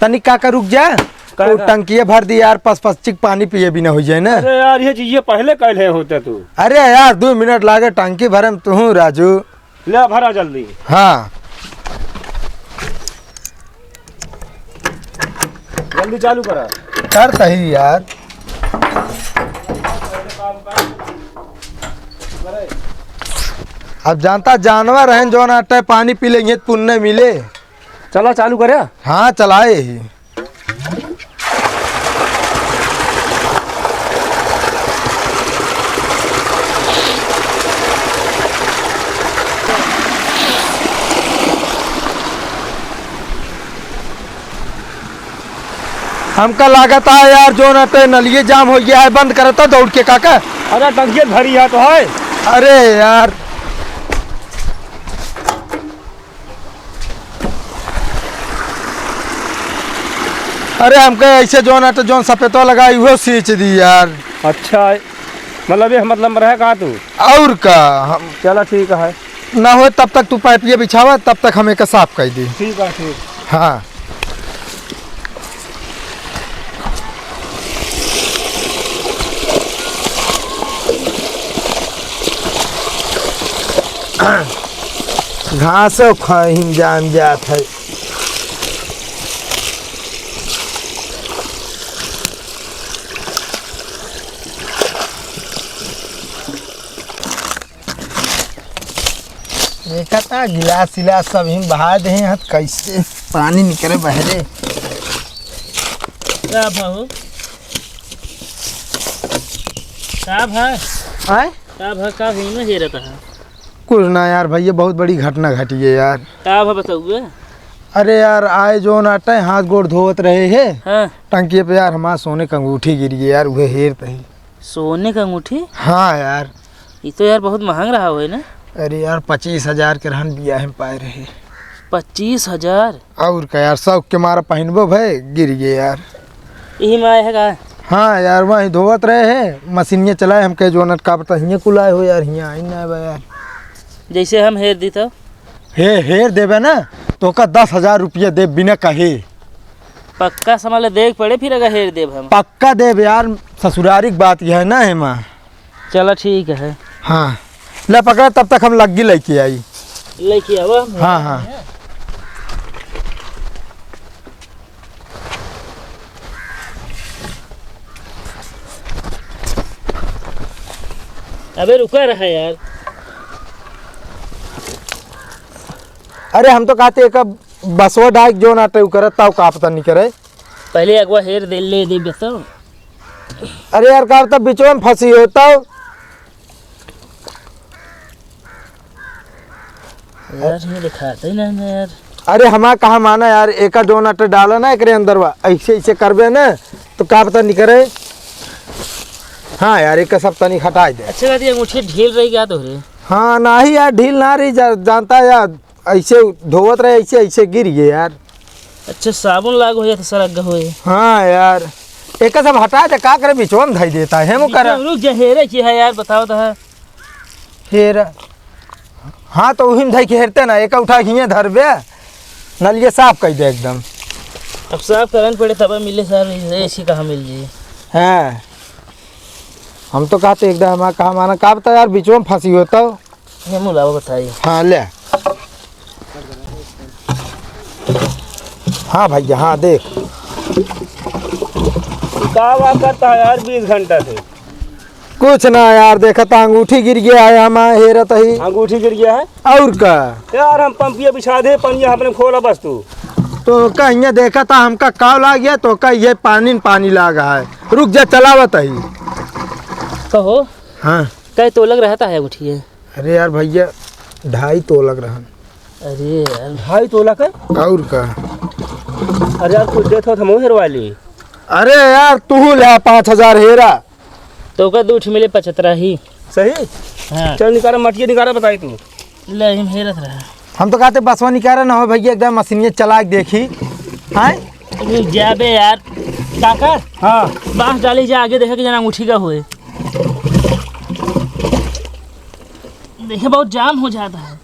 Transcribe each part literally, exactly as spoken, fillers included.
तनी काका रुक जा। का, वो का? टंकिया भर दी यार, पस पस चिक पानी पिए बिना हो जाए ना। अरे यार, ये चीजें पहले कहले होते तू। अरे यार, दो मिनट लागे टंकी भरे में तू, राजू। ले भरा जल्दी। हाँ। जल्दी चालू करा। कर तही यार। अब जानता जानवर हैं, जौन आटे पानी पी लेंगे तो पुण्य मिले। चला चालू करे। हाँ, चलाए ही। हमका लागत है यार, जौन आटे नलिये जाम हो गया है, बंद करता दौड़ के काका। अरे टंकिया भरी है तो है। अरे यार, अरे हमके ऐसे जौन है तो जौन सफेदवा लगाई उहो सींच दी यार। अच्छा, मतलब ये मतलब रहे का तू? और का हम चला ठीक है। ना होए तब तक तू पाइपिया बिछावा, तब तक हम एका साफ कर दी। ठीक है, ठीक। हाँ। घासो खहिन जाम जात है। देखा था गिलास सिलास सब ही बहा दे हैं, कैसे पानी निकले बहरे। का भाव? का भा? आय? का भा, का भीम हेरत है? कुछ ना यार भैया, बहुत बड़ी घटना घटी है यार। का भा बताउए? अरे यार, आए जौन आटे हाथ गोड़ धोवत रहे हैं, हाँ। टंकी पे यार हमार सोने क अंगूठी गिर गई यार, उहे हेरत ही। सोने क अंगूठी? हाँ यार। ये तो यार बहुत महंग रहा होए ना? अरे यार, पच्चीस हजार के रहन बियाहे में पाए रहे। पच्चीस हजार? और का यार, शौक के मारा पहिनबो भए, गिर गए यार। यही में आए है का? हाँ यार, वहीं धोवत रहे हैं, मशीनिया चलाए, हम कहे, "जोनत का पता हियाँ कुल आए हो यार, हियाँ आई ना बा यार।" जैसे हम हेर दी तो? हे, हेर देबे ना, तो ओका दस हजार रुपया देब बिना कहे। पक्का समझ ले, देख पड़े फिर अगर हेर देब हम। पक्का देब यार, ससुरारी की बात यह है ना, हेमा। चला ठीक है। हाँ, ले पकड़ा, तब तक हम लग्गी लेके आई। लेके आवा। हाँ, हाँ। अबे रुका रहा यार। अरे हम तो कहते एक बसवा डाइक जो ना तो करत ताऊ का पता नहीं करे। पहले अगवा हेर दे ले दे बताओ। अरे यार, का तब बिचवा में फंसी हो तब। यार, ये दिखाते ही नहीं ना यार। अरे, हमार कहा माना यार, एका जो नट डाला ना एकरे अंदर वा, ऐसे, ऐसे करबे ना, तो का पता निकरे। हाँ यार, एक सब तनी हटाई दे। अच्छा, कहती है, अंगूठी ढील रही क्या तोहरे? हाँ, नाही यार, ढील ना रही, जा-, जानता है यार, ऐसे धोवत रहे, ऐसे, ऐसे गिर गए यार। अच्छा, साबुन लाग हो जाता सर, अग्गा होए। हाँ यार, एक सब हटा दे, का करे, बिचवन धई देता है, हेमू करा। रुक जा, हेरे की है यार, बताओ तो है। हेरा। हाँ, तो उही में धई के हेरते ना, एक उठा के हियाँ धरबे, नलिया साफ कर दे एकदम। अब साफ करन पड़े तब मिले सर, ऐसी कहाँ मिल जाई? हाँ, हम तो कहते एकदम, हमारा कहा माना, का बता यार, बिचवन फंसी हो तो। हेमू लावा बताई। हाँ, ले। हाँ भैया, हाँ, देख। का वाकता है यार, बीस घंटा से? कुछ ना यार, देखा था अंगूठी गिर गया है, हम हेरत ही। अंगूठी गिर गया है? और का? यार, हम पंपिया बिछा दे, पनिया अपने खोला बस तू। तो कहिए देखा था, हमका काव लाग गया, तो कहिए पानी न पानी लाग है। रुक जा, चलावत ही। कहो। हाँ। कै तोलक रहता है अंगूठी ये? अरे यार भैया, ढाई तोलक रहन। अरे यार। ढाई तोलक है? और का? अरे यार, कुछ देत हो तो हमहू हेरवा ली। अरे यार, तू ले पाँच हजार हेरा। तो ओकर दू ठे मिले पचहत्तर ही। सही? हाँ। चल निकारा, मटिया निकारा, बताई तू। ले, हम हेरत रहा। हम तो कहते बसवा निकारा ना हो भैया, एकदम मशीनिया चला के देखी। हाँ? रुक जा बे यार। काका? हाँ। बांस डाली जा, आगे देखे कि जना अंगूठी का होए। देखे, बहुत जाम हो जाता है।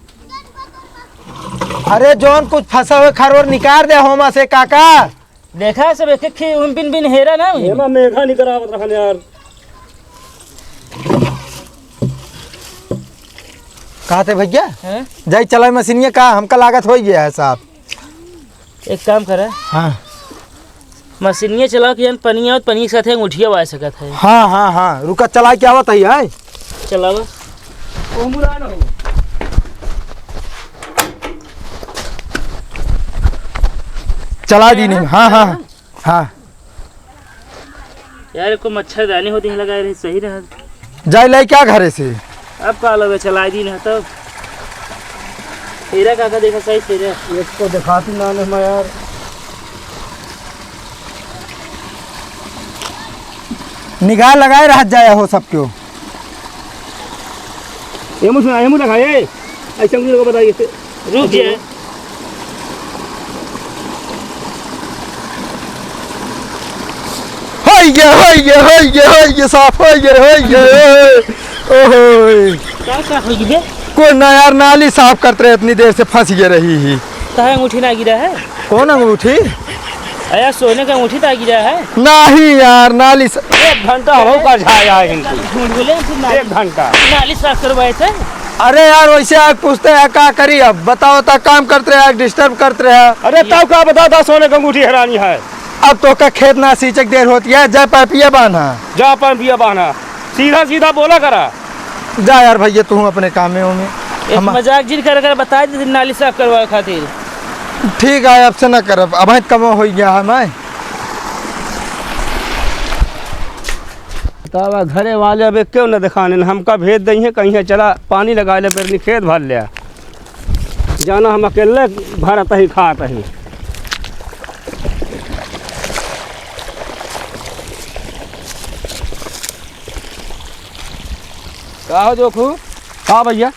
अरे जौन कुछ फंसा हुआ खरोर निकाल दे होमा से काका। देखा सब एक एक खी-, उन बिन बिन हेरा ना हुई। एमा मेघा नहीं करावत रहन यार। कहा थे भैया? हैं? जाई चलाए मशीनिया का, हमका लागत हो गया है साहब। एक काम करे। हाँ। मशीनिया चलाओ कि जन पनिया आवत, पनिया के साथे अंगूठिया बाय सकत है। हाँ, हाँ, हाँ, रुका, चला के आवत है, आए। चलावा। ओ मुरा न हो। चला दी नहीं, हाँ, हाँ, हाँ। यार, एको मच्छरदानी होती है लगाए रही, सही रहा। जाए लाई क्या घरे से? अब का लगे, चला दी ना तब। तेरा काका देखा सही से रे। एक तो दिखाती ना ने मैं यार। निगाह लगाए रह जाए हो सब क्यों। ये मुझे, ये मुझे दिखा, ये। ऐसे मुझे को बताइए, ऐसे। रुक जा। होई गे, होई गे, होई गे, होई गे, साफ होई गे, होई गे। ओहो। का, का होई गे? कोई ना यार, नाली साफ करत रहे, इतनी देर से फंस गे रही ही। काहे अंगूठी ना गिरा है? कौन अंगूठी? अरे, सोने का अंगूठी तो आ गिरा है। नहीं यार, नाली स- एक घंटा हो का झाया है इनको। झूठ बोले, हम सिर्फ नाली, एक घंटा। नाली साफ करवाए थे। अरे यार, वैसे आग पूछते हैं, का करी अब? बताओ, ता काम करते रहे, disturb करते रहे। अरे, तब का बता, दा सोने का अंगूठी हरानी है। अब तो का खेत ना सींचे के देर होती है, जा पाइपिया बांधा। जा पाइपिया बांधा, सीधा सीधा बोला करा। जा यार भैया, तू अपने काम में होंगे। एक हम मजाक जिन कर, कर बता दी नाली साफ करवाए खातिर। ठीक है, अब से ना करब, अब कमो हो गया है मैं। तब घरे वाले अब क्यों न दिखाने, न हमका भेज दई है, कहीं चला पानी लगा ले, बेरनी खेत भर ले। जाना हम अकेले भरत ही खात ही। का हो जोखू? का भैया?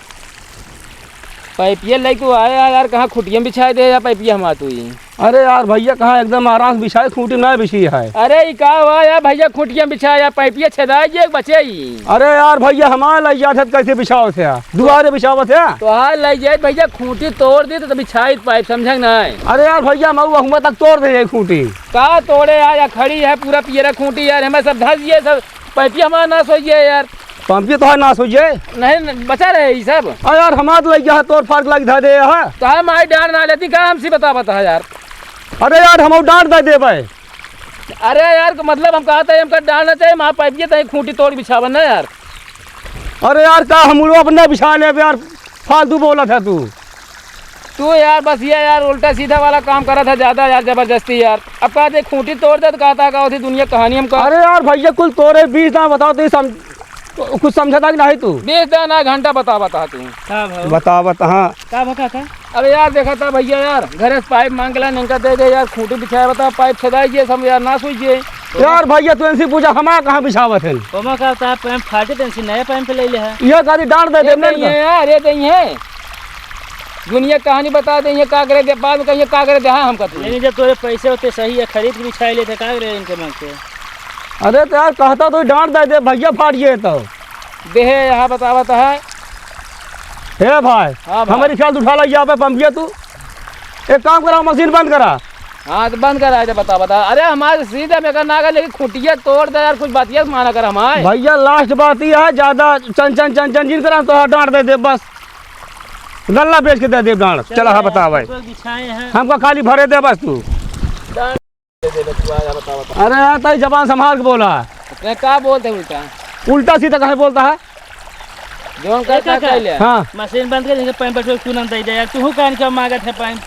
पाइपिया लेके आया यार, कहाँ खुटिया में बिछाए दे या पाइपिया हम आतू ही। अरे यार भैया, कहाँ एकदम आराम से बिछाए, खूंटी ना बिछी है। अरे ई का हुआ यार भैया, खूंटिया में बिछाए यार, पाइपिया छेदाए जे बचे ही। अरे यार भैया, हमारे लग जात है तो कैसे बिछावत है, दुआरे बिछावत है। तो हाँ लग जाए भैया, खूंटी तोड़ दी तो बिछाई पाइप, समझे ना है। अरे यार भैया, हम हुआ तक तोड़ दे खूंटी। का तोड़े यार, या खड़ी है पूरा पियरा खूंटी यार, हमें सब धस गए सब। पाइपिया हमारा नाश हो गया यार। पाइपिया तो है नाश हो गया। नहीं, नहीं, बचा रहे ई सब। अरे यार, हमार तो लग गया है, तोड़ फाड़ के लग धर दे है। तो हम आई डांड ना लेती का, हमसे बता, बता यार। अरे यार, हम डांड दे देबे। अरे यार, मतलब हम कहते हैं, हमका डांड ना चाहिए, हमार पाइपिया तहीं खूंटी तोड़ बिछावन ना यार। अरे यार, का हम लोग अपना बिछा लेबे यार, फालतू बोलत है तू। तू यार बस ये यार उल्टा सीधा वाला काम करत है ज्यादा यार, जबरदस्ती यार। अब कहते खूंटी तोड़ दे तो कहता का होती दुनिया कहानी हमका। अरे यार भैया, कुल तोरे बीच ना बताओ तो ये सम-, कुछ समझता कि नहीं तू? बीच दे ना घंटा बता बता तू। का भाव? बता बता, हाँ। का बता था? अरे यार देखा था भैया यार, घरे से पाइप मांग के ला, इनका दे दे यार, खूंटी बिछाया बता, पाइप छेदाई गए सब यार, नाश हुई गए। यार भैया, तू इनसे पूछा, हमारा कहाँ बिछावत है? ओमा का होता है, पाइप फाटे तो इनसे नया पाइप ले ले है। ये गाड़ी डांड दे दे, ये नहीं नहीं है यार, ये नहीं है। दुनिया कहानी बता दे, ये का करे दे, बाद में कहिए का करे दे, हाँ, हमका तू। लेकिन जब तोरे पैसे होते सही है, खरीद के बिछाए लेते, का करे इनके मांग के? अरे तो यार, कहता तो डांड दे दे, भैया फाट गए तो। देहे यहाँ बतावत है। हे भाई, हाँ भाई। हमारी ख्याल उठा लग गया पे पंपिया तू। एक काम करा, मशीन बंद करा। हाँ, तो बंद करा, तो बता, बता। अरे, हमारे सीधे में का ना कर, लेकिन खुटिया तोड़ दे यार, कुछ बतिया माना कर हमारे। भैया, last बात ये है, ज्यादा चन, चन, चन, चन जिन करा, तो डांड दे दे बस। गल्ला बेच के दे दे डांड। चला, हाँ, यार, बतावे। तो बिछाए हैं। हमका खाली भरे दे बस तू। डांड दे दे, बतुआ, या बता, बता। अरे यार, ताई जबान संभाल के बोला। मैं का बोलते उल्टा? उल्टा सीधा काहे बोलता है? जौन ए करता काका, कैले। हाँ। मशीन बंद कर, इनके पाइप बैठो, चूना दे दे यार। तू काहे का मांगत है पाइप?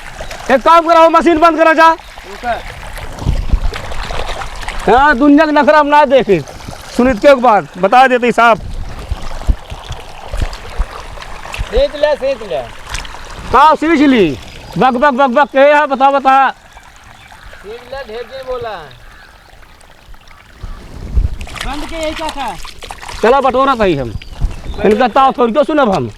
एक काम करा, वो मशीन बंद करा जा। रुका। हाँ, दुनिया के नखरा हम ना देखे। सुनित के एक बात बता देते साहब। सींच ले, सींच ले। का सींच ली? बक, बक, बक, बक, के है? बता, बता। ठीक ले, ढेर दिन बोला। बंद के यही का था? चला बटोरा था ही हम। इनका ताव थोड़ी क्यों सुनब हम?